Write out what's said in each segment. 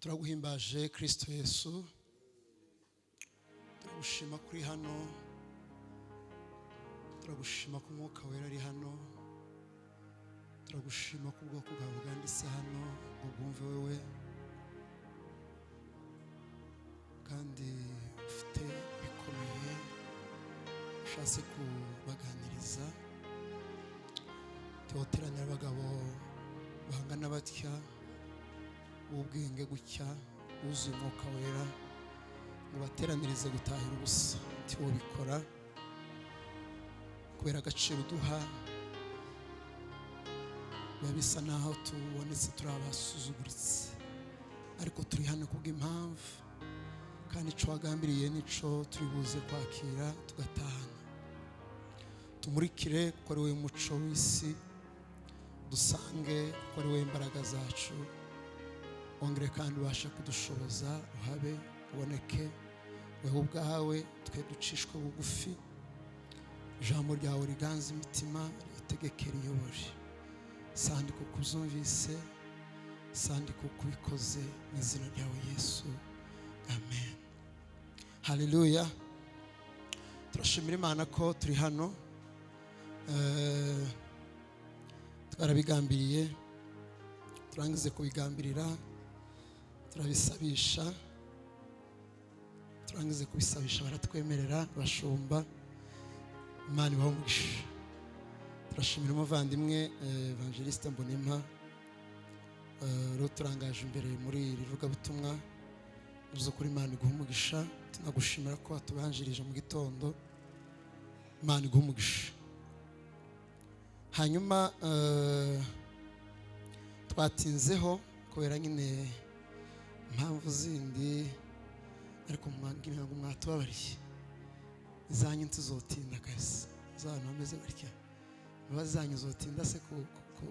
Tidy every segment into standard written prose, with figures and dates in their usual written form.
Turaguhimbaje Kristo Yesu, turagushima kuri hano, turagushima ko Umwuka Wera ari hano, turagushima ko ubwoko bwawe bwanditse hano ngo bwumve wewe, kandi ufite bikomeye ushatse kubaganiriza. Tubateranira abagabo bahangana batya, ubwenge gutya, wuzuye Umwuka Wera, ngo bateranirize gutahira ubusa. Ntiwobikora kubera agaciro uduha, biba bisa naho tubonetse turi abasuzuguritse, ariko turi hano kubw'impamvu, kandi ico wagambiriye nico turi buze kwakira tugatahana. Tumurikire kuko ari wowe muco w'isi, dusange kuko ari wowe imbaraga zacu, wongere kandi ubashe kudushoboza, uhabe uboneke wewe ubwawe, twe ducishwe bugufi, ijambo ryawe riganze imitima, ritegeke riyobore. Sandi kuko uzumvise, sandi kuko ubikoze, mu izina ryawe Yesu, amen. Haleluya. Turashimira Imana ko turi hano, twarabigambiriye, turangize kubigambirira, turabisabisha, turangize kubisabisha baratwemerera bashumba. Imana ibahe umugisha. Turashimira umuvandimwe Evangeliste Mbonimpa, ruturangaje imbere muri iri vugabutumwa. By'ukuri Imana iguhe umugisha, tunagushimira ko watubanjirije mu gitondo. Imana iguhe umugisha. Hanyuma twatinzeho kubera nyine impamvu zindi, ariko mwagira ngo mwatubabariye, izanyu ntizotinda kabisa, z'abantu bameze batya imbabazi zanyu zotinda se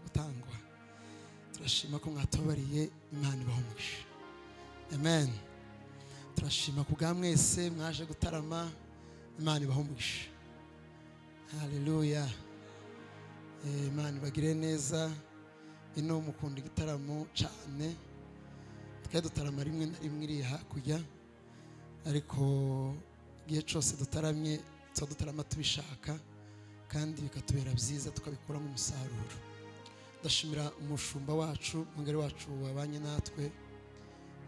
gutangwa. Turashima ko mwatubabariye, Imana ibahe umugisha. Amen. Turashima ku bwa mwese mwaje gutarama, Imana ibahe umugisha. Haleluya. Imana ibagire neza. Ino mukunda igitaramo cyane, twe dutarama rimwe na rimwe iriya hakurya, ariko igihe cyose dutaramye tuba dutarama tubishaka, kandi bikatubera byiza, tukabikuramo umusaruro. Ndashimira umushumba wacu, umwungeri wacu wabanye natwe.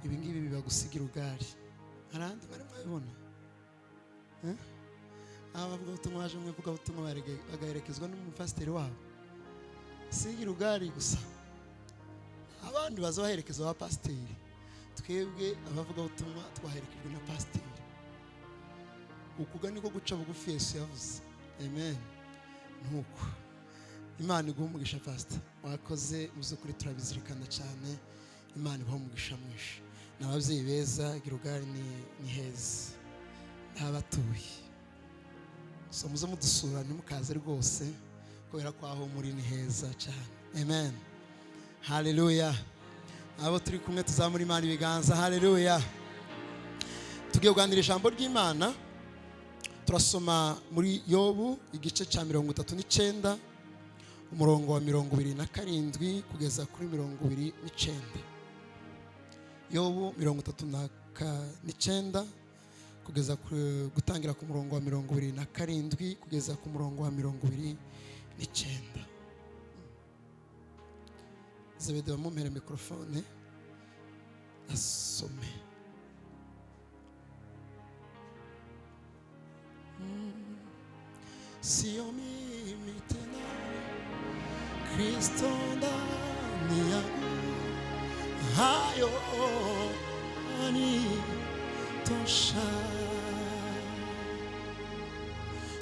Ibi ngibi biba gusigira ugari, hari ahandi bari mwabibona. Abavugabutumwa baje mu ivugabutumwa bagaherekezwa n'umupasiteri wabo, sigira ugari gusa, abandi baza baherekeza ba pasiteri, twebwe abavugabutumwa twaherekejwe na pasiteri. Ukuga niko guca bugufi Yesu yavuze. Amen. Nuko Imana iguhe umugisha pastor, wakoze mu by'ukuri turabizirikana cyane. Imana ibahe umugisha mwinshi. Ni ababyeyi beza, Girugari ni heza, ntabatuye so muze mudusura, ntimukaze rwose, kubera ko aho muri ni heza cyane. Amen. Haleluya. Abo turi kumwe tuzamura Imana ibiganza. Haleluya. Tugiye kuganira ijambo ry'Imana, turasoma muri Yobu igice cya 39, umurongo wa 27 kugeza kuri 29. Yobu 39 kugeza gutangira ku murongo wa 27 kugeza ku murongo wa 29. Zebede bamumpere mikrofone asome. Sio mimi tena, Kristo ndani yangu, hayo yanitosha.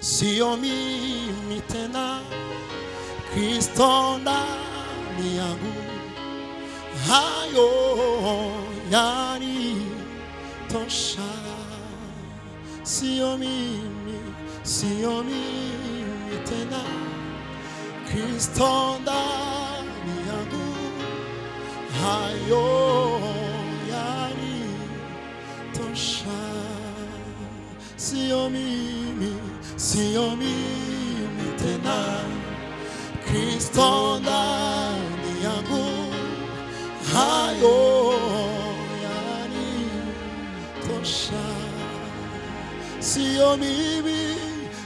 Sio mimi tena, Kristo ndani yangu, hayo yanitosha. Sio mimi, sio mimi tena, Kristo ndani yangu, hayo yanitosha. Sio mimi, sio mimi tena, Kristo ndani yangu, hayo Sio mimi,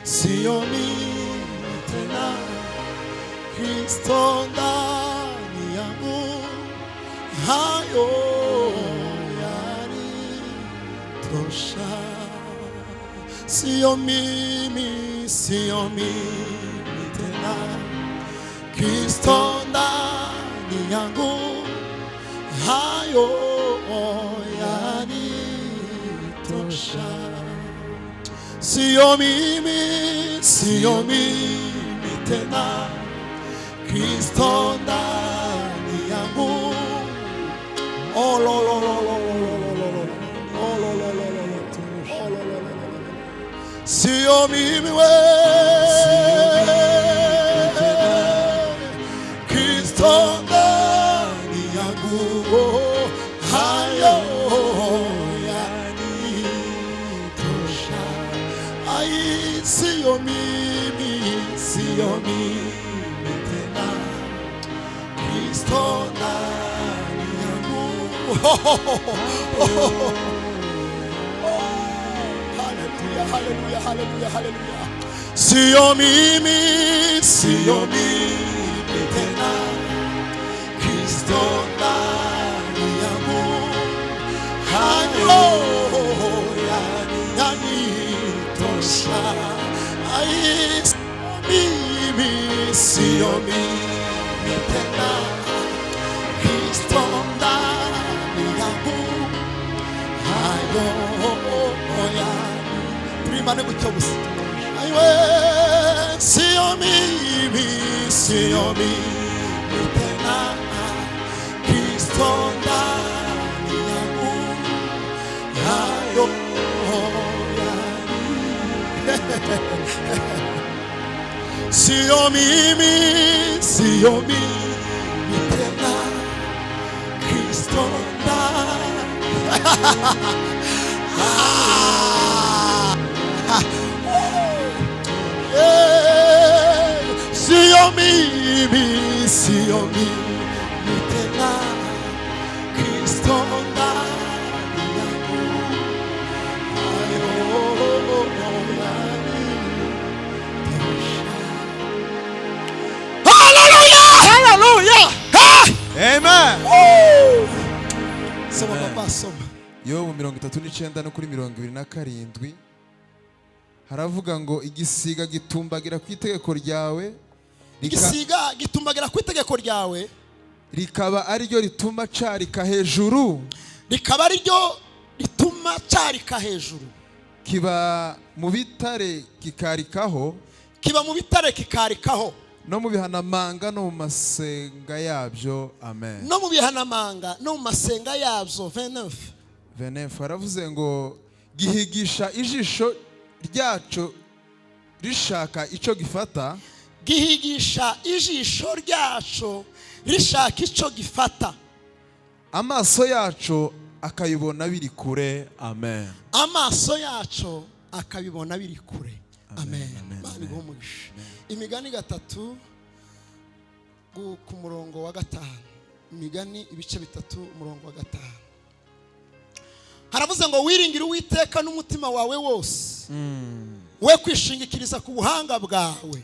sio mimi tena, Kristo ndani yangu, hayo yanitosha. Sio mimi, sio mimi tena, Kristo ndani yangu, hayo yanitosha. Sio mimi, sio mimi tena, Kristo ndani yangu. Oh, lo, lo, lo, lo, lo, lo, lo, lo, lo. Oh, lo, lo, lo, lo, lo. Oh, lo, lo, lo, lo, lo. Sio mimi we, Kristo ndani yangu, oh, hayo yanitosha. Ai, sio mimi, sio mimi tena, Kristo ndani yangu. Haleluya, haleluya, haleluya, haleluya. Sio mimi, sio mimi tena, Kristo ndani yangu, hayo yanitosha. Ai, sio mimi, sio mimi tena, Kristo ndani yangu, hayo yani turimane gutyo gusa. Aiwe, sio mimi, sio mimi tena, Kristo ndani yangu, hayo yani sio mimi, sio mimi tena, Kristo ndani. Ah! Eh, sio mimi, sio mimi tena, Kristo ndani yangu, hayo yanitosha. Haleluya! Haleluya! Ah! Amen. Woo! Soma papa, soma. Yobu 39 no kuri 27 haravuga ngo igisiga gitumbagira ku itegeko ryawe Igisiga gitumbagira ku itegeko ryawe, rikaba ariryo rituma carika hejuru, rikaba ari ryo rituma cyarika hejuru, kiba mu bitare kikarikaho, kiba mu bitare kikarikaho, no mu bihanamanga no mu masenga yabyo. Amen. No mu bihanamanga no mu masenga yabyo. 29. 29 haravuze ngo gihigisha ijisho ryaco rishaka icyo gifata, Gihigisha ijisho ryaco rishaka icyo gifata, amaso yaco akayibona biri kure. Amen. Amaso yaco akabibona biri kure. Amen. Amen. Imana iguhe umugisha. Imigani 3 ku murongo wa 5. Imigani ibice 3, umurongo wa 5, haravuze ngo wiringire Uwiteka n'umutima wawe wose, we kwishingikiriza ku buhanga bwawe,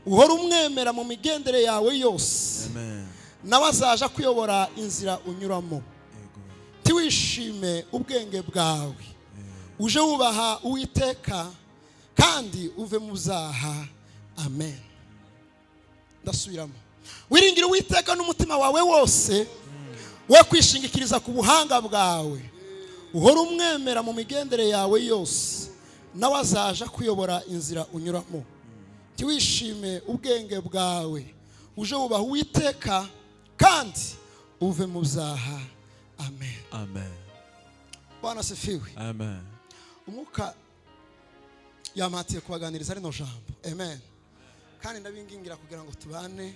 uhora umwemera mu migendere yawe yose, Amen. nawe azaja kuyobora inzira unyuramo. Ntiwishime ubwenge bwawe, uje wubaha Uwiteka kandi uve mu byaha. Amen. Ndasubiramo: wiringire Uwiteka n'umutima wawe wose, we kwishingikiriza ku buhanga bwawe, uhora umwemera mu migendere yawe yose, nawe azaja kuyobora inzira unyuramo. Ntiwishime ubwenge bwawe, uje wubaha Uwiteka kandi uve mu byaha. Amen. Amen. Bwana asifiwe. Amen. Umwuka yampatiye kubaganiriza rino jambo. Amen. Kandi ndabingingira kugira ngo tubane,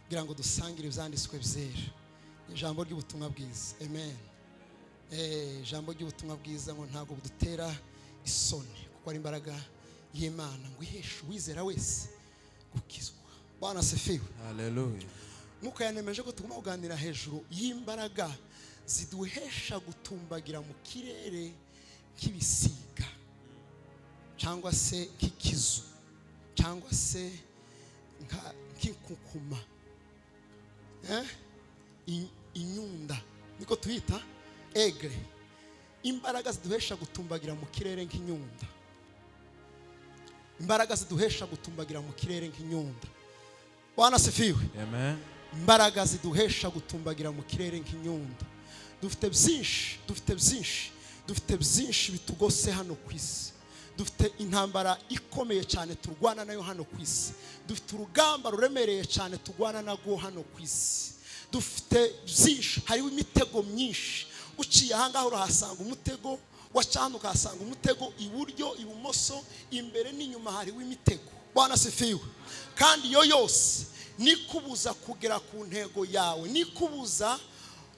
kugira ngo dusangire ibyanditswe byera, ijambo ry'ubutumwa bwiza. Amen. Ijambo ry'ubutumwa bwiza ngo ntabwo budutera isoni, kuko ari imbaraga y'Imana ngo iheshe uwizera wese gukizwa. Bwana asifiwe. Haleluya. Mwuka yanemeje ko tugomba kuganira hejuru y'imbaraga ziduhesha gutumbagira mu kirere nk'ibisiga. Cyangwa se nk'ikizu, cyangwa se nk'inkukuma. Eh? Inyunda niko tuyita, aigle. Imbaraga ziduhesha gutumbagira mu kirere nk'inyunda, imbaraga ziduhesha gutumbagira mu kirere nk'inyunda. Bwana asifiwe. Amen. Imbaraga ziduhesha gutumbagira mu kirere nk'inyunda. Dufite byinshi, dufite byinshi, dufite byinshi bitugose hano ku isi. Dufite intambara ikomeye cyane turwana nayo hano ku isi. Dufite urugamba ruremereye cyane turwana narwo hano ku isi. Dufite byinshi, hariho imitego myinshi. Uciye ahangaha urahasanga umutego, wacana ukahasanga umutego, iburyo, ibumoso, imbere n'inyuma hariho imitego. Bwana asifiwe. Kandi iyo yose nikubuza kugera ku ntego yawe,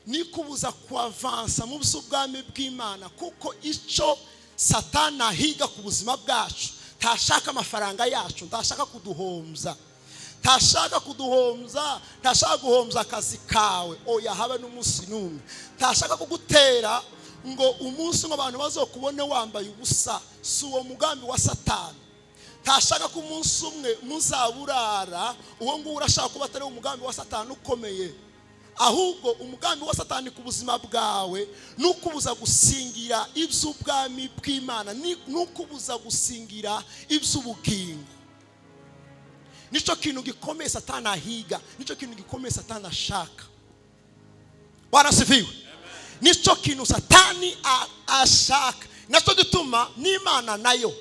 nikubuza kuavansa mu by'ubwami bw'Imana. Kuko icyo Satani ahiga ku buzima bwacu, ntashaka amafaranga yacu, ntashaka kuduhombya, ntashaka kuduhombya, ntashaka guhombya akazi kawe, oya, habe n'umunsi n'umwe. Ntashaka kugutera ngo umunsi umwe abantu bazokubone wambaye ubusa. Si uwo mugambi wa Satani. Ntashaka ko umunsi umwe muzaburara. Uwo nguwo urashaka kuba atari umugambi wa Satani ukomeye. Ahubwo umugambi wa Satani ku buzima bwawe ni ukubuza gusingira iby'ubwami bw'Imana, ni ukubuza gusingira iby'ubugingo. Nicyo kintu gikomeye Satani ahiga, nicyo kintu gikomeye Satani ashaka. Bwana asifiwe. Nicyo kintu Satani ashaka, nacyo gituma n'Imana nayo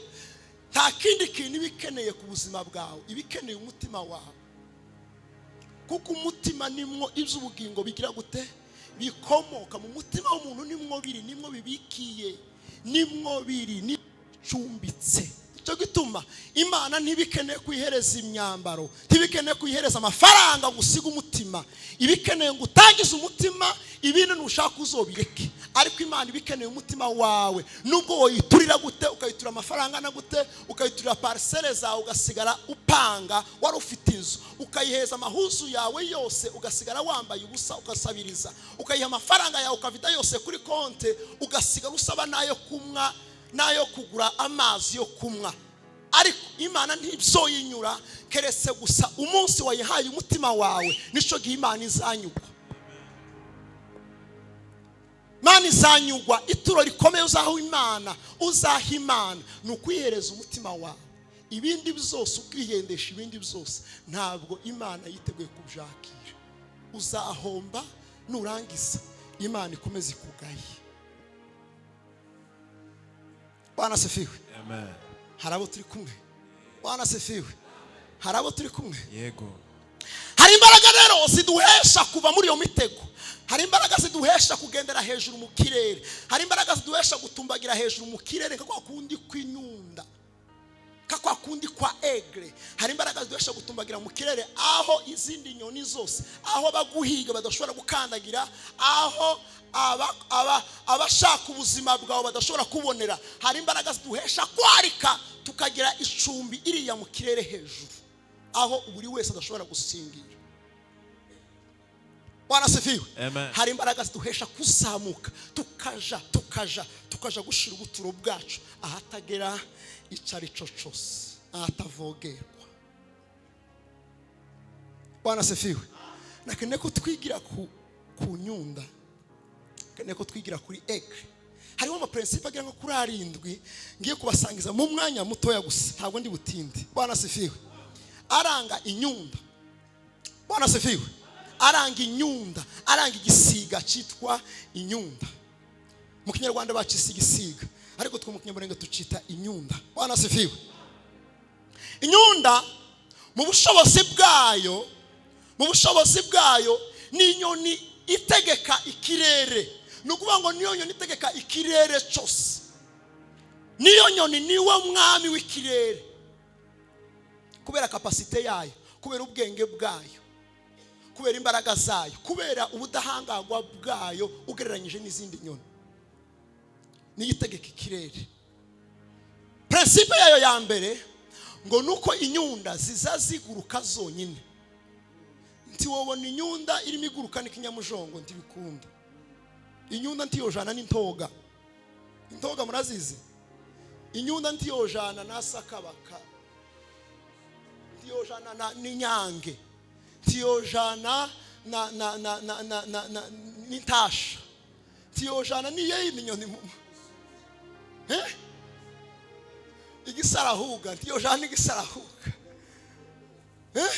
nta kindi kintu iba ikeneye ku buzima bwawe, iba ikeneye umutima wawe. Kuko umutima nimwo iby'ubugingo bigira gute? Bikomoka. Mu mutima w'umuntu nimwo biri, nimwo bibikiye, nimwo biri, nicumbitse. Nicyo gituma Imana ntibikeneye kuyihereza imyambaro, ntibikeneye kuyihereza amafaranga ngo usige umutima. Ibikeneye ngo utangize umutima, ibindi ntushaka uzobireke. Ariko Imana ibikeneye umutima wawe. Nubwo woyiturira gute, ukayitura amafaranga na gute, ukayiturira parcelle zawe, ugasigara upanga wari ufite inzu, ukayiheza amahuzu yawe yose, ugasigara wambaye ubusa, ugasabiriza, ukayiha amafaranga yawe ukavida yose kuri konte, ugasigara usaba n'ayo kunywa, n'ayo kugura amazi yo kunywa, ariko Imana ntibyoyinyura, keretse gusa umunsi wayihaye umutima wawe. Nicyo gihe Imana izanyugwa. Imana izanyugwa. Ituro rikomeye uzaha Imana, uzaha Imana, ni ukwihereza umutima wawe. Ibindi byose ukihendesha, ibindi byose ntabwo Imana yiteguye kubyakira. Uzahomba, nurangiza Imana ikomeze ikugaye. Bwana asifiwe. Amen. Hari abo turi kumwe? Bwana asifiwe. Hari abo turi kumwe? Yego. Hari imbaraga rero ziduhesha kuva muri iyo mitego. Hari imbaraga ziduhesha kugendera hejuru mu kirere. Hari imbaraga ziduhesha gutumbagira hejuru mu kirere nka kwa kundi kw'inyunda, nka kwa kundi kwa aigle. Hari imbaraga ziduhesha gutumbagira mu kirere aho izindi nyoni zose, aho baguhiga badashobora gukandagira, aho abashaka ubuzima bwawe badashobora kubonera. Hari imbaraga ziduhesha kwarika tukagira icumbi iriya mu kirere hejuru, aho buri wese adashobora gusingira. Bwana asifiwe. Amen. Hari imbaraga ziduhesha kuzamuka, tukaja tukaja tukaja gushira ubuturo bwacu ahatagera icyo ari cyo cyose, ahatavogerwa. Bwana asifiwe. Nakeneye ko twigira ku nyunda, nakeneye ko twigira kuri aigle. Hariho amaprincipe agera nko kuri 7 ngiye kubasangiza mu mwanya mutoya gusa, ntabwo ndi butinde. Bwana asifiwe. Aranga inyunda. Bwana asifiwe. Aranga inyunda, aranga igisiga cyitwa inyunda. Mu Kinyarwanda bacise igisiga, ariko twe mu Kinyamurenge tucita inyunda. Bwana asifiwe. Inyunda mu bushobozi bwayo, mu bushobozi bwayo ni inyoni itegeka ikirere. Ni ukuvuga ngo niyo nyoni itegeka ikirere cyose, niyo nyoni, niwe mwami w'ikirere, kubera capacité yayo, kubera ubwenge bwayo, kubera imbaraga zayo, kubera ubudahangarwa bwayo ugereranyije n'izindi nyoni. Niyo itegeka ikirere. Principe yayo ya mbere ngo ni uko inyunda ziza ziguruka zonyine. Ntiwobona inyunda irimo iguruka n'ikinyamujongo, ntibikunda. Inyunda ntiyojana n'intoga. Intoga murazizi? Inyunda ntiyojana na sakabaka, ntiyojana na n'inyange, ntiyojana na na na na na na na n'intasha, ntiyojana n'iyo nyoni eh? Igisarahuga, ntiyojana n'igisarahuga, eh?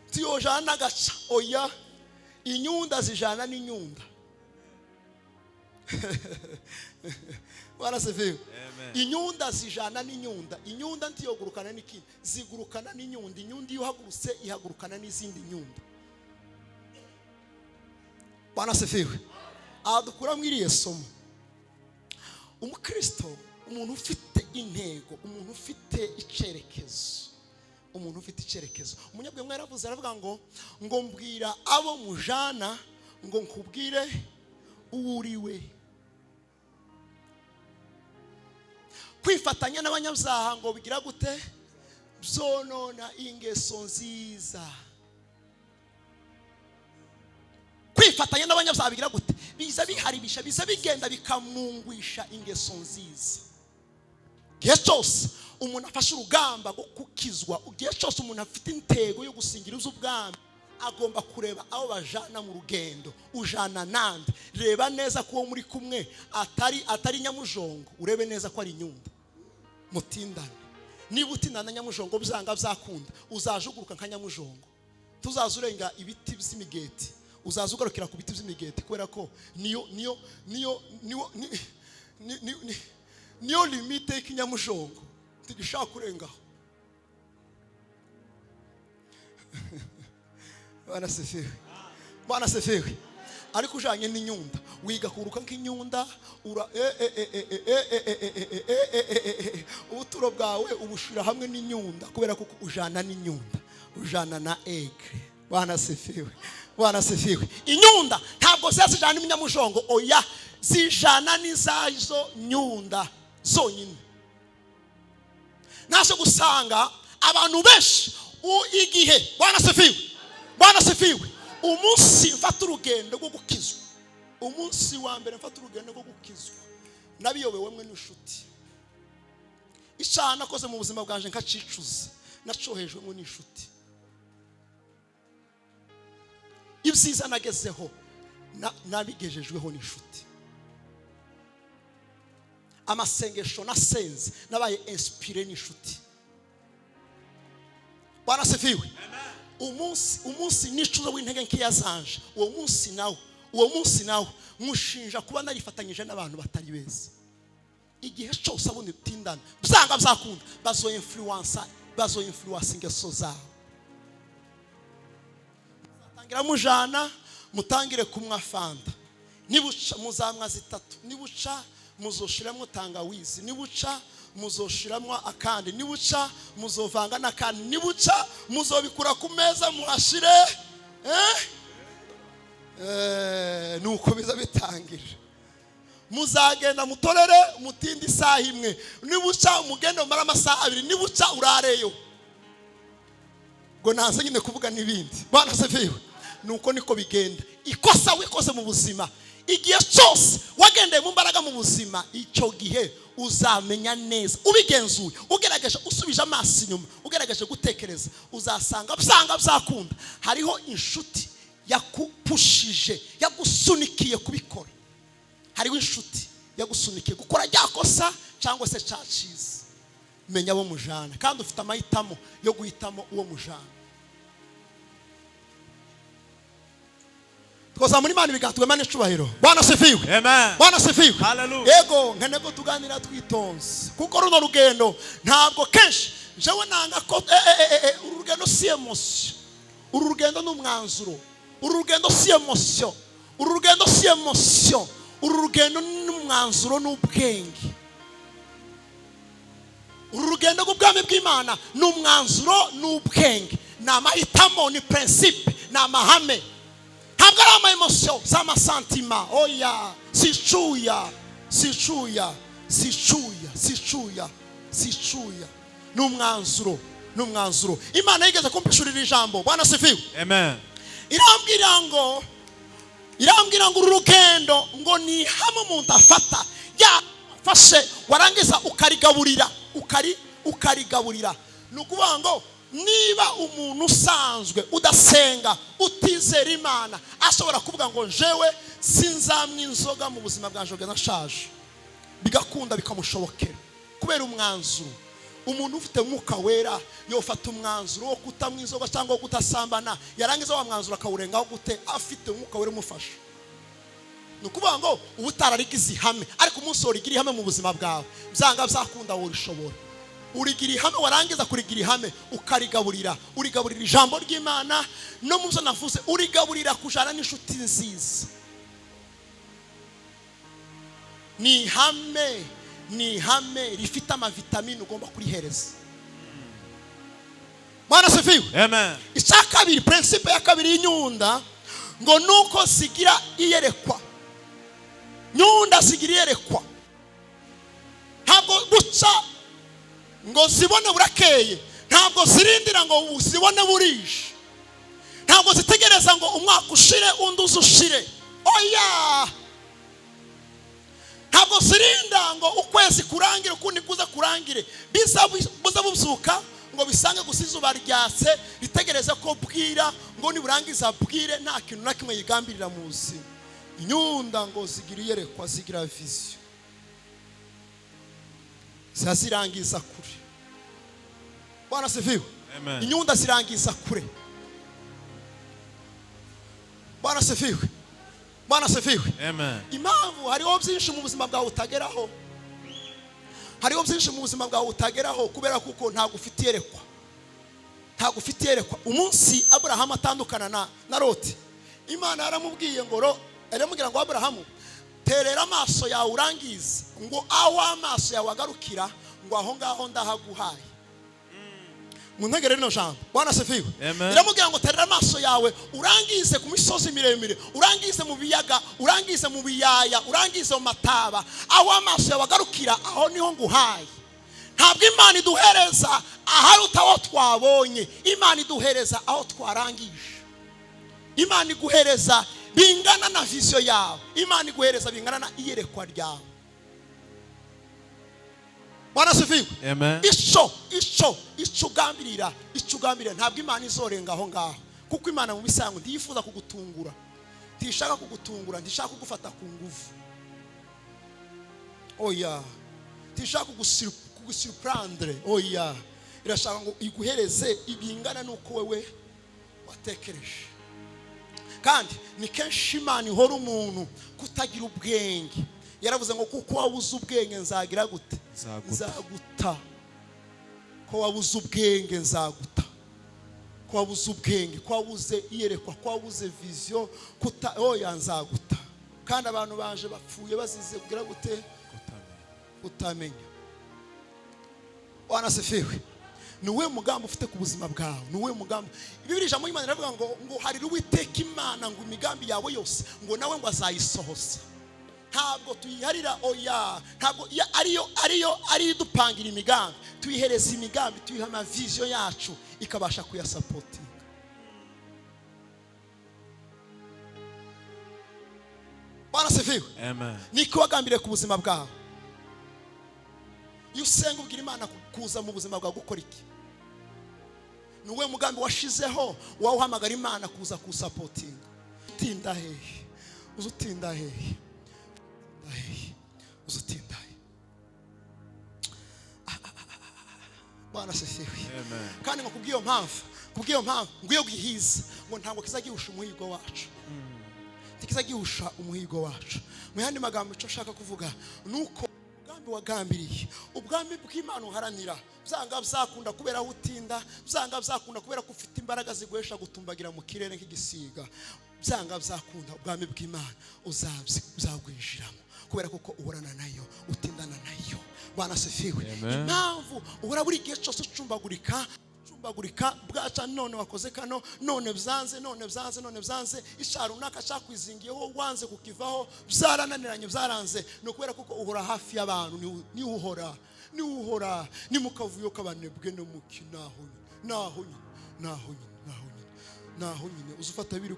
Ntiyojana n'agaca, oya. Inyunda zijana n'inyunda. Bwana asifiwe. Inyunda zijana n'inyunda. Inyunda ntiyogurukana n'ikindi, zigurukana n'inyunda. Inyunda iyo uhagurutse ihagurukana n'izindi nyunda. Bwana asifiwe. Aha dukuramo iriya somo: umukristo, umuntu ufite intego, umuntu ufite icyerekezo, umuntu ufite icyerekezo. Umunyabwenge yaravuze, aravuga ngo mbwira abo mujana ngo nkubwire uwo uriwe. Kwifatanya n'abanyabyaha ngo bigira gute? Byonona ingeso nziza. Kwifatanya n'abanyabyaha bigira gute? Biza biharibisha, biza bigenda bikamungwisha ingeso nziza. Igihe cyose umuntu afashe urugamba rwo gukizwa, igihe cyose umuntu afite intego yo gusingira ubwami, agomba kureba aho bajana mu rugendo. Ujana nande? Reba neza ko uwo muri kumwe atari nyamujongo, urebe neza ko ari inyunda. Mutindane. Niba utindana na nyamujongo, byanga byakunda uzajuguruka nka nyamujongo. Tuzaza urenga ibiti by'imigeti, uzaza ugarukira ku biti by'imigeti, kubera ko niyo niyo niyo niyo niyo limite y'ikinyamujongo, ntigishaka kurengaho. Bwana asifiwe. Bwana asifiwe. Ariko ujanye n'inyunda, wiga kuruka nk'inyunda, ura ubuturo bwawe ubushira hamwe n'inyunda, kubera ko ujana n'inyunda, ujana na egre. Bwana asifiwe. Bwana asifiwe. Inyunda ntabwo zijana n'imyamujongo, oya, zijana n'izazo nyunda zonyine. Naje gusanga abantu benshi igihe, Bwana asifiwe, Bwana asifiwe, umunsi mfata urugendo rwo gukizwa, umunsi wa mbere mfata urugendo rwo gukizwa, nabiyobewemwe n'inshuti. Icyaha nakoze mu buzima bwanje nkacicuza, nacohejwemo n'inshuti. Ibyiza nagezeho nabigejejweho n'inshuti. Amasengesho nasenze nabaye inspiré n'inshuti. Bwana asifiwe. Umunsi nicuza w'intege nkeya zanje, uwo munsi nawe mushinja kuba narifatanyije n'abantu batari beza. Igihe cyose abona utindana, byanga byakunda, bazo influence ingeso zabo. Muzatangira mujana, mutangire kumwa fanta, nibuca muzamwa zitatu, nibuca muzoshiramo tangawizi, nibuca muzoshiramo akandi, nibuca muzovanga n'akandi, nibuca muzobikura ku meza muhashire, nuko biza bitangira. Muzagenda mutorere mutinde isaha imwe, nibuca umugende umara amasaha abiri, nibuca urareyo. Ngo naze nyine kuvuga n'ibindi. Bwana asifiwe. Nuko niko bigenda. Ikosa wikoze mu buzima, igihe cyose wagendeye mu mbaraga mu buzima, icyo gihe uzamenya neza ubigenzuye, ugerageje usubije amaso inyuma, ugerageje gutekereza, uzasanga byanga byakunda hariho inshuti yakupushije, yagusunikiye kubikora. Hariho inshuti yagusunikiye gukora rya kosa cyangwa se cyacize. Menya abo mujana, kandi ufite amahitamo yo guhitamo uwo mujana. Twazamura Imana ibiganza, Imana icubahiro. Bwana asifiwe. Amen. Bwana asifiwe. Hallelujah. Yego, nkene ko tuganira twitonze, kuko runo rugendo ntabwo kenshi jewe nanga ko uru rugendo si emotion, uru rugendo ni umwanzuro, uru rugendo si emotion, uru rugendo si emotion, uru rugendo ni umwanzuro n'ubwenge. Uru rugendo rw'ubwami bw'Imana ni umwanzuro n'ubwenge, ni amahitamo, ni principe, ni amahame. Ntabwo ari ama emotion, si amasantima, oya, si cuya, si cuya, si cuya, si cuya, si cuya. Ni umwanzuro, ni umwanzuro. Imana yigeze kumpishurira ijambo. Bwana asifiwe. Amen. Irambwira ngo uru rugendo ngo ni hamwe umuntu afata, Wafashe warangiza ukarigaburira, ukarigaburira. Ni ukuvuga ngo niba umuntu usanzwe udasenga, utizera Imana, ashobora kuvuga ngo jewe sinzamwa inzoga mu buzima bwanjye nashaje, bigakunda, bikamushobokera kubera umwanzuro. Umuntu ufite Umwuka Wera yofata umwanzuro wo kutanywa inzoga cyangwa wo kutasambana, yarangiza wa mwanzuro akawurengaho gute afite Umwuka Wera umufasha? Ni ukuvuga ngo uba utararigize ihame, ariko umunsi warigira ihame mu buzima bwawe, byanga byakunda urishobora. Urigira ihame, warangiza kurigira ihame ukarigaburira. Urigaburira ijambo ry'Imana, no mu byo navuze urigaburira kujana n'inshuti nziza. Ni ihame, ni ihame rifite amavitamine, ugomba kurihereza. Bwana asifiwe. Amen. Icya kabiri, principe ya kabiri y'inyunda, ngo nuko zigira iyerekwa. Nyunda zigira iyerekwa. Ntabwo buca ngo zibone burakeye, ntabwo zirindira ngo zibone burije, ntabwo zitegereza ngo umwaka ushire undi uze ushire, oya. Ntabwo zirinda ngo ukwezi kurangire ukundi kuza kurangire. Biza buza bubyuka ngo bisange gusa izuba ryatse, ritegereze ko bwira ngo niburangiza bwire. Nta kintu na kimwe yigambirira mu buzima. Inyunda ngo zigira iyerekwa, zigira vision, ziba zirangiza kure. Bwana asifiwe. Amen. Inyunda zirangiza kure. Bwana asifiwe. Bwana asifiwe. Amen. Impamvu hariho byinshi mu buzima bwawe utageraho, hariho byinshi mu buzima bwawe utageraho kubera kuko ntabwo ufite iyerekwa, ntabwo ufite iyerekwa. Umunsi Aburahamu atandukana na Loti, Imana yaramubwiye ngo iramubwira ngo: "Aburahamu, terera amaso yawe urangize ngo aho amaso yawe agarukira, ngo aho ngaho ndahaguhaye." Mu ntegere rino jambo. Bwana asifiwe. Amen. Iramubwira ngo: "Terera amaso yawe urangize ku misozi miremire, urangize mu biyaga, urangize mu biyaya, urangize mu mataba, aho amaso yawe agarukira aho niho nguhaye." Ntabwo Imana iduhereza aharuta aho twabonye, Imana iduhereza aho twarangije. Imana iguhereza bingana na vision yawe, Imana iguhereza bingana na iyerekwa ryawe. Bwana asifiwe. Amen. Ico ugambirira, ico ugambirira, ntabwo Imana izorenga aho ngaho, kuko Imana mu bisanzwe ntiyifuza kugutungura, ntishaka kugutungura, ntishaka kugufata ku nguvu, oya. Ntishaka kugusurprendre, oya. Irashaka ngo iguhereze ibingana n'uko wewe watekereje. Kandi ni kenshi Imana ihora umuntu kutagira ubwenge. Yaravuze ngo: "Kuko wabuze ubwenge, nzagira gute?" Nzaguta. "Nzaguta. Ko wabuze ubwenge, nzaguta. Ko wabuze ubwenge, ko wabuze iyerekwa, ko wabuze vision, kuta, oya, nzaguta." Kandi abantu baje bapfuye bazize kugira gute? Kutamenya. Bwana asifiwe. Ni uwuhe mugambi ufite ku buzima bwawe? Ni uwuhe mugambi? Bibiri, ijambo ry'Imana riravuga ngo harira Uwiteka Imana ngo imigambi yawe yose, ngo nawe ngo azayisohoza. Ntabwo tuyiharira, oya. Ntabwo ariyo idupangira imigambi. Tuyihereza imigambi, tuyiha amavision yacu, ikabasha kuyasupportinga. Bwana asifiwe. Amen. Niko wagambiriye ku buzima bwawe? Iyo usenga ubwira Imana kuza mu buzima bwawe gukora iki? Ni uwuhe mugambi washizeho wawuhamagara Imana kuza kuwusupportinga? Utinda hehe? Uza utinda hehe? Utinda hehe? Uza utinda hehe? Ah, ah, ah, ah, ah. Bwana asifiwe. Amen. Kandi ngo kubw'iyo mpamvu ngo iyo gihiza ngo ntabwo kizagihusha umuhigo wacu, ntikizagihusha umuhigo wacu. Mu yandi magambo, icyo nshaka kuvuga ni uko umugambi wagambiriye, ubwami bw'Imana uharanira, byanga byakunda kubera aho utinda, byanga byakunda kubera ko ufite imbaraga ziguhesha gutumbagira mu kirere nk'igisiga, byanga byakunda ubwami bw'Imana uzabwinjiramo kubera kuko uhorana nayo, utindana nayo. Bwana asifiwe. Amen. Impamvu uhora buri gihe cyose ucumbagurika, ucumbagurika, bwaca none wakoze kano, none byanze, none byanze, none byanze, icyaha runaka cyakwizingiyeho, wanze kukivaho, byarananiranye, byaranze, ni ukubera kuko uhora hafi y'abantu. Niho uhora, niho uhora, ni mu kavuyo k'abanebwe no mu ki, naho nyine, naho nyine, naho nyine, naho nyine, naho nyine uza ufata biri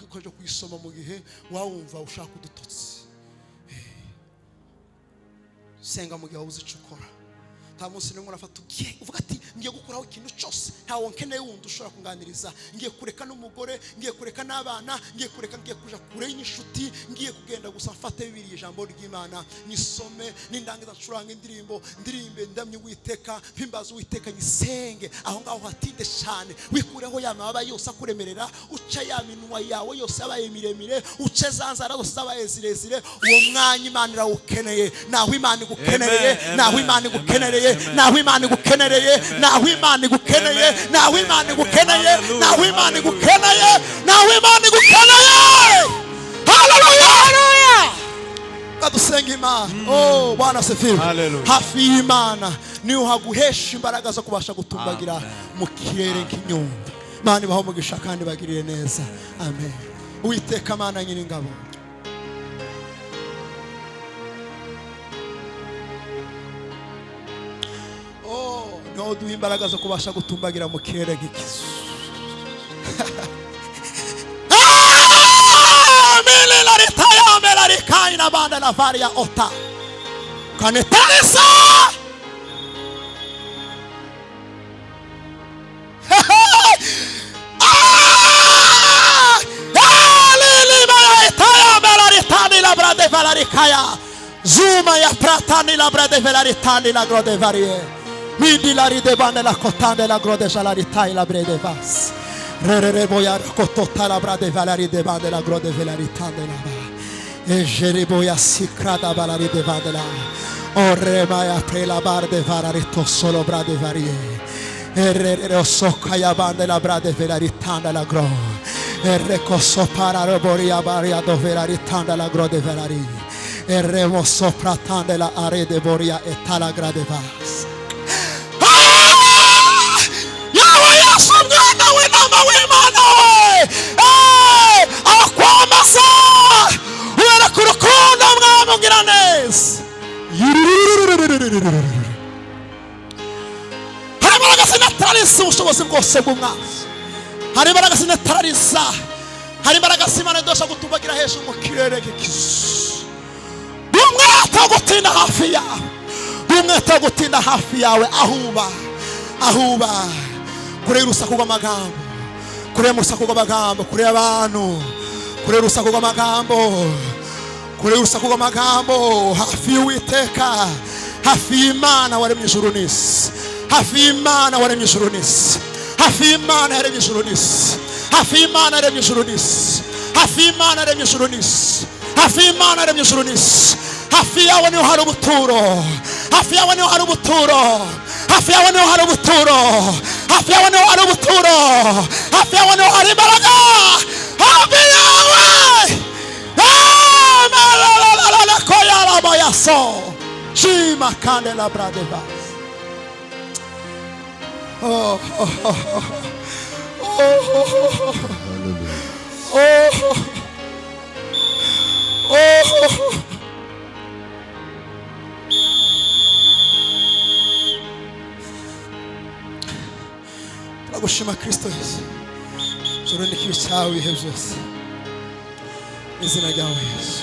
ukajya kuyisoma mu gihe wawumva ushaka udutotsi. Senga mu gihe wabuze icyo ukora. Nta munsi n'umwe urafata ugiye uvuga ati: "Ngiye gukuraho ikintu cyose, ntawe nkeneye wundi ushobora kunganiriza, ngiye kureka n'umugore, ngiye kureka n'abana, ngiye kureka, ngiye kuja kure y'inshuti, ngiye kugenda gusa mfate Bibiliya, ijambo ry'Imana, nyisome, nindangiza ncuranga indirimbo, ndirimbe ndamye Uwiteka, mpimbaza Uwiteka, nyisenge." Aho ngaho hatinde cyane, wikureho ya mababa yose akuremerera, uce ya minwa yawe yose yabaye miremire, uce za nzara zose zabaye zirezire. Uwo mwanya Imana irawukeneye. Naho Imana igukenereye, Amen, naho amen, Imana igukenereye, amen, naho Imana igukenereye, amen, naho Imana igukeneye, amen, naho Imana amen, igukeneye, hallelujah, naho Imana hallelujah. igukeneye, naho Imana igukeneye. Haleluya! Kadusenga Imana. Oh, Bwana asifiwe. Hallelujah. Hafi y'Imana niho haguhesha imbaraga zo kubasha gutumbagira Amen. mu kirere nk'inyumba. Imana ibaho umugisha kandi bagirire neza. Amen. Uwiteka Mana nyiringabo, oh, niho duha imbaraga zo kubasha gutumbagira mu kirere nk'ikizu. Ah, milila ritaya mela rikaina banda la varia ota kanetarisa. Ah! Zuma ya pratani la brade velaritani la grode varie. Midi la ride la cotande la grode jalaritai la brede vas. Rere boya kotota la brade valaride bande la grode velaritande la ba. E jereboya sikrada balaride bande la. Orre maya te la barde vararito solo brade varie. Erre sokaya bande la brade velaritanda la gro. Erre koso para roboria baria dovelaritanda la grode velari. Erremo sopratande la arede boria e tala grade vas. Ah! Yawe Yesu, mwana w'intama w'Imana we! Eh! Akwamasa ubereka urukundo, mwami ugira neza. Hari imbaraga zinatarariza ubushobozi bwose bw'umwanzi, hari imbaraga zinatarariza, hari imbaraga z'Imana idasha gutumbagira hejuru mu kirere nk'ikizu. Umwete wo gutinda hafi yawe, umwete wo gutinda hafi yawe, aho uba, aho uba, kure y'urusaku rw'amagambo, kure y'urusaku rw'amagambo, kure y'abantu, kure y'urusaku rw'amagambo, kure y'urusaku rw'amagambo, hafi y'Uwiteka, hafi y'Imana waremye ijuru n'isi, hafi y'Imana waremye ijuru n'isi, hafi y'Imana yaremye ijuru n'isi, hafi y'Imana yaremye ijuru n'isi, hafi y'Imana yaremye ijuru n'isi, hafi y'Imana yaremye ijuru n'isi. Hafi yawe niho hari ubuturo, hafi yawe niho hari ubuturo, hafi yawe niho hari ubuturo, hafi yawe niho hari ubuturo, hafi yawe niho hari imbaraga, hafi yawe. Koyarabayaso shima kande la bradeva. Oh, oh, oh, oh, oh, oh, oh, oh. Turagushima Kristo Yesu. Joro n'ikibi cyawe ibihe byose. Mu izina ryawe Yesu.